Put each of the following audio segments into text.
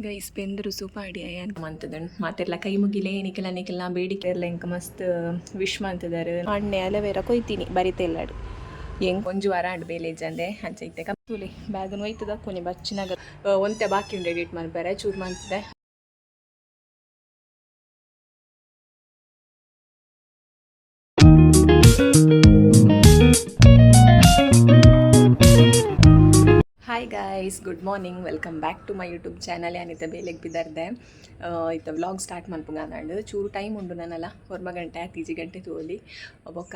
Guys, ಬೆಂದರು ಸೂಪಾಡಿ ಯಾನ್ ಮಂತದನ್ ಮಾತೆರ್ಲ ಕೈ ಮುಗಿಲೆ. ನಿಕಲ ನಿಕಲ್ನ ಬೇಡಿಕೆ ಎಲ್ಲ ಎಂಕ ಮಸ್ತ್ ವಿಶ್ ಮಂತದಾರು. ಅಣ್ಣೆ ಅಲವೇರ ಕೊಯ್ತೀನಿ ಬರಿತೆಲ್ಲಾಡು. ಎಂಕ್ ಒಂಜಿ ವಾರ ಆಂಡ್ ಬೇಲೆ ಇಜ್ಜಂದೆ. ಅಂಚ ಇತ್ತೆ ತೂಲೆ, ಬ್ಯಾಗನ್ ಒಯ್ತದ ಕೊನೆ ಬಚ್ಚಿನಾಗ ಒಂತೆ ಬಾಕಿ ಉಂಡು ಎಡಿಟ್ ಮನ್ಪರೆ, ಚೂರು ಮಂತದೆ. Hi guys, good morning, welcome back to my YouTube channel. ಯಾನಿತ್ತ ಬೇಲೆಗ್ ಬಿದರ್ದೆ. ಇತ್ತ ವ್ಲಾಗ್ ಸ್ಟಾರ್ಟ್ ಮನ್ಪುಗಾನಾಂಡ್. ಚೂರು ಟೈಮ್ ಉಂಡು ನನಲ, 9 ಗಂಟೆ ಆತೀಜಿ, ಗಂಟೆ ತೋಲಿ. ಬೊಕ್ಕ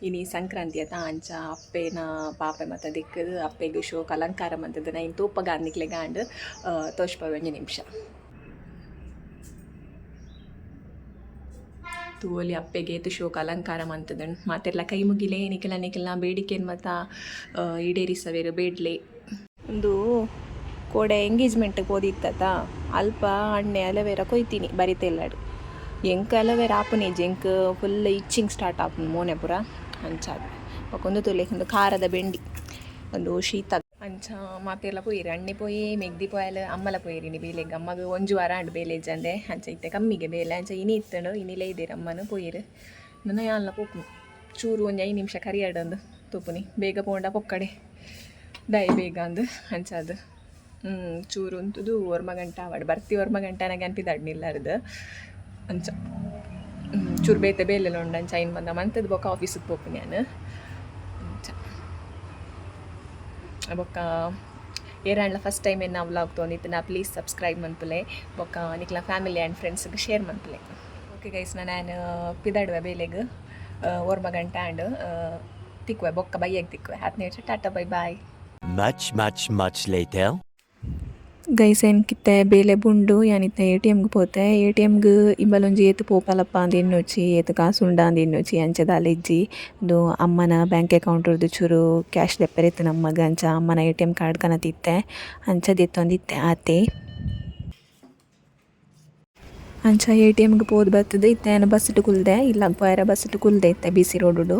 ಇನಿ ಸಂಕ್ರಾಂತಿ ಅತ, ಅಂಚ ಅಪ್ಪೆನ ಪಾಪೆ ಮತ್ತ ದಿಕ್ಕದು ಅಪ್ಪೆಗ್ ಶೋಕ್ ಅಲಂಕಾರ ಮಂತದ ನೈನ್ ತೂಪಗ ನಿಕ್ಲೆಗ್ ಆಂಡ್. ತೋಜ್ಪಾವೆ, ಒಂಜಿ ನಿಮಿಷ. ತೂವೊಲಿ, ಅಪ್ಪೆಗೆ ಏತ್ ಶೋಕ್ ಅಲಂಕಾರ ಮಂತದನ್. ಮಾತೆರ್ಲ ಕೈ ಮುಗಿಲೆ. ನಿಕಲ ನಿಕಲ್ನ ಬೇಡಿಕೆನ್ ಮತ ಈಡೇರಿಸವೇರು ಬೇಡ್ಲೆ. ಒಂದು ಕೋಡೆ ಎಂಗೇಜ್ಮೆಂಟ್ ಪೋದಿತ್ತತ, ಅಲ್ಪ ಅಣ್ಣೆ ಅಲವೇರ ಕೊಯ್ತೀನಿ ಬರಿತೆಲ್ಲಾಡು. ಎಂಕ್ ಅಲವೇರ ಆಪುನಿಜ್ಜಿ, ಎಂಕ್ ಫುಲ್ ಇಚ್ಚಿಂಗ್ ಸ್ಟಾರ್ಟ್ ಆಪುಂಡು ಮೋನೆ ಪೂರ. ಅಂಚಾದ್ ಬೊಕ ಉಂದು ತೂಲೆ, ಒಂದು ಖಾರದ ಬೆಂಡಿ, ಒಂದು ಶೀತ. ಅಂಚ ಮಾತೆರ್ಲ ಪೋಯಿರು. ಅಣ್ಣೆ ಪೋಯಿ, ಮೆಗ್ದಿ ಪೋಯಲ್, ಅಮ್ಮಲ ಪೋಯಿರಿ ಇನಿ ಬೇಲೆಗ್. ಅಮ್ಮಗ್ ಒಂಜಿ ವಾರ ಆಂಡ್ ಬೇಲೆ ಇಜ್ಜಂದೆ. ಅಂಚ ಇತ್ತೆ ಕಮ್ಮಿಗೆ ಬೇಲೆ, ಅಂಚ ಇನಿ ಇತ್ತಂಡು, ಇನಿಲೇ ಇದ್ದೀರ. ಅಮ್ಮನ ಪೋಯಿರು. ನನ್ನ ಯಾನ್ಲ ಪೋಪುನು. ಚೂರು ಒಂಜಿ 5 ನಿಮಿಷ ಕರಿಯಾಡಂದು ತೂಪುನಿ. ಬೇಗ ಪೋಂಡ ಪೊಕ್ಕಡೆ ದೈ ಬೇಗ ಅಂದು. ಅಂಚಾದ್ ಚೂರು ಉಂತುದು 9 ಗಂಟೆ ಆವಡ್ ಬರ್ತಿ. 9 ಗಂಟೆ ನನಗೆ ಅನ್ಪಿದಾಡ್ ನಿಲ್ಲಾರ್ದು. ಅಂಚ ಚೂರು ಬೇತೆ ಬೇಲೆಲ್ಲ ಉಂಡು. ಅಂಚ ಐನ್ ಬಂದ ಮಂತದ ಬೊಕ್ಕ ಆಫೀಸಿಗೆ ಪೋಪುನಿ ನಾನು. ಅಂಚ ಬೊಕ್ಕ ಏರಾಂಡ್ಲ ಫಸ್ಟ್ ಟೈಮ್ ಏನು ವ್ಲಾಗ್ ತೊಗೊಂಡಿತ್ತು ನಾ, ಪ್ಲೀಸ್ ಸಬ್ಸ್ಕ್ರೈಬ್ ಮನ್ಪುಲೆ. ಬೊಕ್ಕ ನಿಕ್ಲ ಫ್ಯಾಮಿಲಿ ಆ್ಯಂಡ್ ಫ್ರೆಂಡ್ಸ್ಗೆ ಶೇರ್ ಮನ್ಪುಲೆ. ಓಕೆ ಗೈಸ್, ನಾನು ಪಿದಾಡುವೆ ಬೇಲೆಗ್. 9 ಗಂಟೆ ಆಂಡ್. ತಿಕ್ಕುವೆ ಬೊಕ್ಕ, ಬೈಯಗ್ ತಿಕ್ಕುವೆ. 10 ನಿಮಿಷ. Tata, bye bye. Much, much, much later. Guys, ಎಂಕಿತ್ತೆ ಬೇಲೆ ಬುಂಡು ಯಾನಿತ್ತೆ ಎ.ಟಿ.ಎಮ್ಗೆ ಪೋತೆ. ಎ.ಟಿ.ಎಮ್ಗೆ ಇಂಬಲೊಂಜಿ ಏತ್ ಪೋಪಲಪ್ಪ ಅಂದ್ ಎನ್ನೊಚಿ, ಏತ್ ಕಾಸು ಉಂಡಾ ಅಂದ್ ಎನ್ನೊಚಿ. ಅಂಚ ದಾಲ ಇಜ್ಜಿ. ಉಂದು ಅಮ್ಮನ ಬ್ಯಾಂಕ್ ಅಕೌಂಟ್ ಚೂರು ಕ್ಯಾಶ್ ದೆಪ್ಪರೆ ಇತ್ತು ನಮ್ಮಗ್. ಅಂಚ ಅಮ್ಮನ ಎ.ಟಿ.ಎಮ್ ಕಾರ್ಡ್ ಕನತಿತ್ತೆ, ಅಂಚ ದೆತ್ತೊಂದಿತ್ತೆ ಆತೆ. ಅಂಚ ಎ.ಟಿ.ಎಮ್ಗೆ ಪೋದು ಬತ್ತುದು ಇತ್ತೆ ಯಾನ್ ಬಸ್ಸುಟು ಕುಲ್ದೆ. ಇಲ್ಲಗ್ ಪೋಯೆರೆ ಬಸ್ಸುಟು ಕುಲ್ದೆ ಇತ್ತೆ ಬಿ ಸಿ ರೋಡುಡು.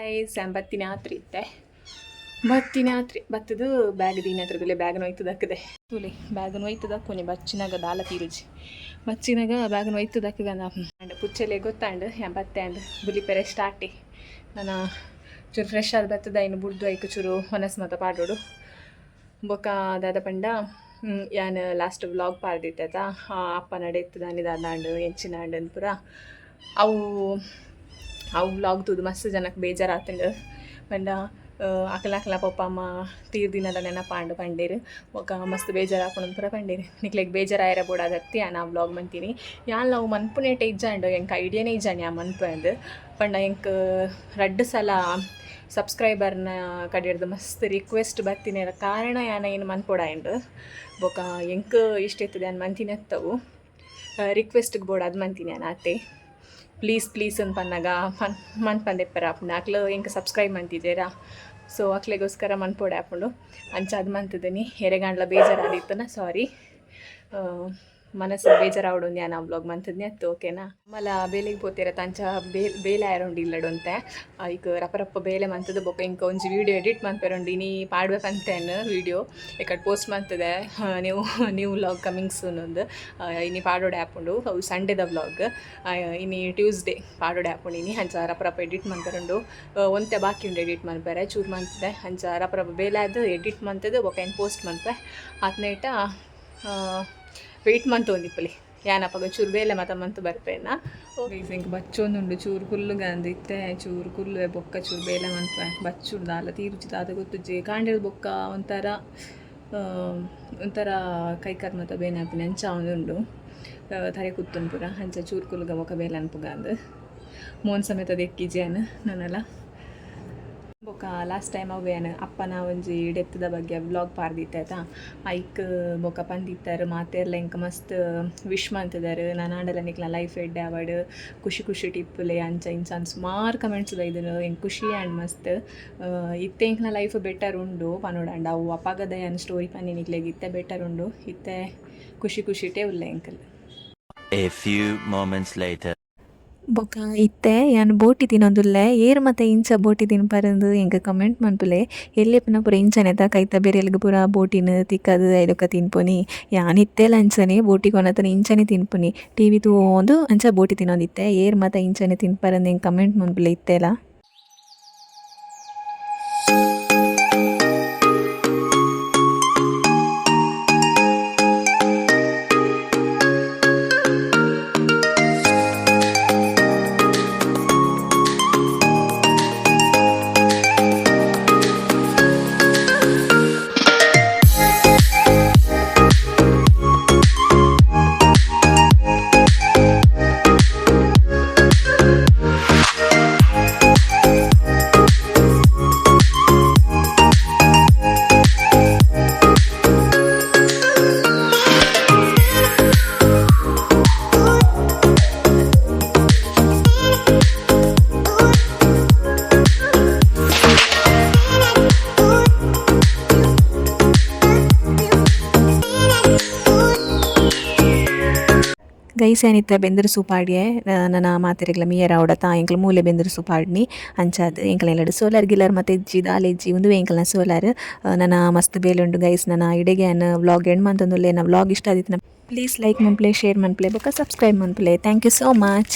ಗೈಸ್, ಯಾನ್ ಬತ್ತಿನ ಆತ್ರಿ ಇತ್ತೆ, ಬತ್ತಿನ ಆತ್ರಿ. ಬತ್ತದು ಬ್ಯಾಗ್ ದೀನ ಹತ್ರದಲ್ಲೇ ಬ್ಯಾಗ್ ನೋಯ್ತು ದಕ್ಕದೆ. ತೂಲೆ, ಬ್ಯಾಗ್ ನೋಯ್ತು ದಕ್ಕೊನಿ. ಬಚ್ಚಿನಾಗ ದಾಲ ತೀರುಜಿ. ಬಚ್ಚಿನಾಗ ಬ್ಯಾಗ್ ನೋಯ್ತು ದಕ್ಕಗ ಅಂಡ್ ಪುಚ್ಚೆಲೆ ಗೊತ್ತಾಂಡ್ ಯಾನ್ ಬತ್ತೆ ಅಂದ್, ಬುಲಿಪೆರೆ ಸ್ಟಾರ್ಟಿ. ನನ್ನ ಚೂರು ಫ್ರೆಶ್ ಆದ್ ಬತ್ತದ, ಇನ್ನು ಬುಡ್ದು ಐಕ್ ಚೂರು ಹೊನಸ್ ಮತ ಪಾಡೋಡು. ಬೊಕ್ಕ ದಾದ ಪಂಡ, ಯಾನ್ ಲಾಸ್ಟ್ ವ್ಲಾಗ್ ಪಾಡ್ದಿತ್ತೆ ಅಪ್ಪ ನಡೆತ್ತು ದಾನಿ ದಾದಾಂಡ್ ಎಂಚಿನಾಂಡ್ ಅಂದ್ ಪೂರ. ಅವು ಅವು ವ್ಲಾಗ್ ತೂದು ಮಸ್ತ್ ಜನಕ್ಕೆ ಬೇಜಾರಾತುಂಡು. ಪಂಡ ಅಕಲ ಅಕಲ ಪಪ್ಪ ಅಮ್ಮ ತೀರ್ದಿನದ ನೆನಪಾಂಡ್ ಪಂಡೇರು. ಬೊಕ್ಕ ಮಸ್ತ್ ಬೇಜಾರಾಪುಂಡು ಪೂರ ಪಂಡೇರು. ನಿಕ್ಲೆಗ್ ಬೇಜಾರಾಯರ ಬೋಡಾದತ್ತಿ ಯಾನ್ ಆ ವ್ಲಾಗ್ ಮಂತೀನಿ. ಯಾನ್ ಅವು ಮನ್ಪುನೇಟೆ ಇಜ್ಜಾಂಡ್, ಎಂಕ್ ಐಡಿಯಾನೇ ಇಜ್ಜಾಂಡ್ ಯಾನ್ ಮನ್ಪಂದ್. ಪಂಡ ಎಂಕ್ ರಡ್ಡ್ ಸಲ ಸಬ್ಸ್ಕ್ರೈಬರ್ನ ಕಡೆರ್ದ್ ಮಸ್ತ್ ರಿಕ್ವೆಸ್ಟ್ ಬತ್ತಿನ ಕಾರಣ ಯಾನ್ ಐನ್ ಮನ್ಪೊಡಾಯಿಂಡ್. ಬೊಕ್ಕ ಎಂಕ್ ಇಷ್ಟ ಇತ್ತದ ಯಾನ್ ಮಂತಿನತ್ತವು. ರಿಕ್ವೆಸ್ಟ್ಗೆ ಬೋಡಾದ್ ಮಂತೀನಿ ಯಾನ್ ಆತೆ. ಪ್ಲೀಸ್ ಪ್ಲೀಸ್ ಅಂದ್ ಪನ್ನಗ ಪನ್ ಮನ್ಪಂದೆಪ್ಪರ ಆಪುಂಡು. ಅಕ್ಲು ಎಂಕ್ ಸಬ್ಸ್ಕ್ರೈಬ್ ಮಂತಿದ್ದೇರಾ, ಸೊ ಅಕ್ಲೆಗೋಸ್ಕರ ಮನ್ಪೊಡೆ ಆಪುಂಡು. ಅಂಚ ಅದು ಮಂತುದಿನಿ. ಎರೆಗಾಂಡ್ಲ ಬೇಜಾರಾದಿತ್ತನ ಸಾರಿ. ಮನಸ್ಸು ಬೇಜಾರಾವಡು ಯಾನ್ ಆ ವ್ಲಾಗ್ ಮಂತದ್ನಿ ಅತ್ತು, ಓಕೆನಾ? ಮಲ್ಲ ಬೇಲೆಗ್ ಪೋತೇರ, ಅಂಚ ಬೇಲೆ ಬೇಲೆ ಆಯರುಂಡು ಇಲ್ಲಡುಂತೆ. ಐಕ್ ರಪ ರಪ್ಪ ಬೇಲೆ ಮಂತದ ಬೊಕ್ಕ ಎಂಕ್ ಒಂಜಿ ವೀಡಿಯೋ ಎಡಿಟ್ ಮನ್ಪೆರುಂಡು. ಇನಿ ಪಾಡ್ವೆ ಪಂತೇನ್ ವೀಡಿಯೋ ಎಕಡ್ ಪೋಸ್ಟ್ ಮಂತದೆ. ನೀವು ನ್ಯೂ ವ್ಲಾಗ್ ಕಮಿಂಗ್ ಸೂನ್ ಒಂದು ಇನಿ ಪಾಡೋಡೆ ಆಪುಂಡು. ಅವು ಸಂಡೇದ ವ್ಲಾಗ್, ಇನಿ ಟ್ಯೂಸ್ಡೇ ಪಾಡೋಡೆ ಆಪುಂಡು ಇನಿ. ಅಂಚ ರಪ ರಪ ಎಡಿಟ್ ಮನ್ಪೆರುಂಡು. ಒಂತೆ ಬಾಕಿ ಉಂಡು ಎಡಿಟ್ ಮನ್ಪೆರೆ, ಚೂರು ಮಂತದೆ. ಅಂಚ ರಪ ರಪ ಬೇಲೆ ಆದ್ ಎಡಿಟ್ ಮಂತದು ಬೊಕ್ಕ ಏನು ಪೋಸ್ಟ್ ಮನ್ಪೆ. ಆತ್ನೇಟ ವೆಯ್ಟ್ ಮಂತೊಂದಿಪ್ಪಲಿ. ಯಾನಪಗ ಚೂರು ಬೇಲೆ ಮತ ಮಂತು ಬರ್ಪೇನ. ಎಂಕ್ ಬಚ್ಚೊಂದುಂಡು, ಚೂರು ಕುಲ್ಲುಗಂದು. ಇತ್ತೆ ಚೂರು ಕುಲ್ಲುವೆ, ಬೊಕ್ಕ ಚೂರು ಬೇಲೆ ಮನ್ಪೆ. ಬಚ್ಚುಂಡು, ದಾಲ ತೀರುಜಿ, ದಾದ ಗೊತ್ತುಜ್ಜಿ. ಕಾಂಡೆದ ಬೊಕ್ಕ ಒಂಥರ ಒಂಥರ ಕೈ ಕಾರ್ ಮತ ಬೇನೆ ಆಪಿನ ಅಂಚ ಆವೊಂದುಂಡು, ತರೆ ಕುತ್ತುಂಡು ಪೂರ. ಅಂಚ ಚೂರು ಕುಲ್ಲುಗ, ಬೊಕ್ಕ ಬೇಲೆ ಅನ್ಪುಗಂದು. ಮೋನ್ ಸಮೇತ ದೆಕ್ಕಿಜಿ ಯಾನ್ ನನಲ. ಬೊಕ್ಕ ಲಾಸ್ಟ್ ಟೈಮ್ ಅವು ಅಪ್ಪನ ಒಂಜಿ ಡೆತ್ದ ಬಗ್ಗೆ ವ್ಲಾಗ್ ಪಾರ್ದಿತ್ತೆ ಆಯ್ತಾ, ಐಕ್ ಬೊಕ್ಕ ಪಂದಿತ್ತಾರೆ ಮಾತೆರ್ಲ ಎಂಕ್ ಮಸ್ತ್ ವಿಶ್ ಮಂತಿದಾರ್. ನಾನಾಂಡಲ ನಿಕ್ಲ ಲೈಫ್ ಎಡ್ಡೆ ಆವಡ್, ಖುಷಿ ಖುಷಿ ಇಪ್ಪುಲೆ, ಅಂಚ ಇಂಚ ಅಂದ್ ಸುಮಾರು ಕಮೆಂಟ್ಸ್ ಬೈದನು. ಎಂಕ್ ಖುಷಿ ಆಂಡ್ ಮಸ್ತ್. ಇತ್ತೆ ಎಂಕ್ನ ಲೈಫ್ ಬೆಟರ್ ಉಂಡು ಪನೊಡಾಂಡ. ಅವು ಅಪಗದ ಯಾನ್ ಸ್ಟೋರಿ ಪನ್ನಿ ನಿಕ್ಲೆಗ್. ಇತ್ತೆ ಬೆಟರ್ ಉಂಡು, ಇತ್ತೆ ಖುಷಿ ಖುಷಿಟೇ ಉಲ್ಲೆ ಎಂಕಲ್. A few moments later. ಬೊಕ ಇತ್ತೆ ಯಾನ್ ಬೋಟಿ ತಿನೊಂದುಲ್ಲೆ ಏರ್ ಮಾತ ಇಂಚ ಬೋಟಿ ತಿನ್ಪರಂದ್ ಎಂಕ್ ಕಮೆಂಟ್ ಮನ್ಪುಲೆ ಎಲ್ಲೆಪುನ ಪೂರ ಇಂಚನೆತ ಕೈತ ಬಿರೆಲ್ಗ್ ಪೂರ ಬೋಟಿನ್ ತಿಕ್ಕದ್ ಐಲಕ ತಿನ್ಪುನಿ ಯಾನ್ ಇತ್ತೆಲ ಅಂಚನೆ ಬೋಟಿ ಕೊನತುಂಡ ಇಂಚನೆ ತಿನ್ಪುನಿ ಟಿವಿ ತೂವೊಂದು ಅಂಚ ಬೋಟಿ ತಿನೊಂದಿತ್ತೆ ಏರ್ ಮಾತ ಇಂಚನೆ ತಿನ್ಪರಂದ್ ಎಂಕ್ ಕಮೆಂಟ್ ಮನ್ಪುಲೆ ಇತ್ತೆಲ. ಗೈಸ್ ಯಾನಿತ್ತೆ ಬೆಂದುರು ಸೂಪ್ ಪಾಡ್ಯೆ ನನ ಮಾತೆರೆಗ್ಲ ಮೀಯೆರೆ ಆವೊಡತ ಎಂಕ್ಲ ಮೂಲೆ ಬೆಂದುರು ಸೂಪ್ ಪಾಡ್ನಿ ಅಂಚಾದ್ ಎಂಕ್ಲ ಇಲ್ಲಡ್ ಸೋಲಾರ್ ಗಿಲಾರ್ ಮಾತ ಇಜ್ಜಿ ದಾಲ ಇಜ್ಜಿ ಉಂದುವೇ ಎಂಕಲ್ನ ಸೋಲಾರ್. ನನ ಮಸ್ತ್ ಬೇಲೆ ಉಂಡು ಗೈಸ್ ನನ ಇಡೆಗೆ ಯಾನ್ ವ್ಲಾಗ್ ಎಂಡ್ ಮಂತೊಂದುಲ್ಲೆ ಎನ್ನ ವ್ಲಾಗ್ ಇಷ್ಟ ಆದಿತ್ತಿನ ಪ್ಲೀಸ್ ಲೈಕ್ ಮನ್ಪುಲೆ ಶೇರ್ ಮನ್ಪುಲೆ ಬೊಕ subscribe ಮನ್ಪುಲೆ thank you so much.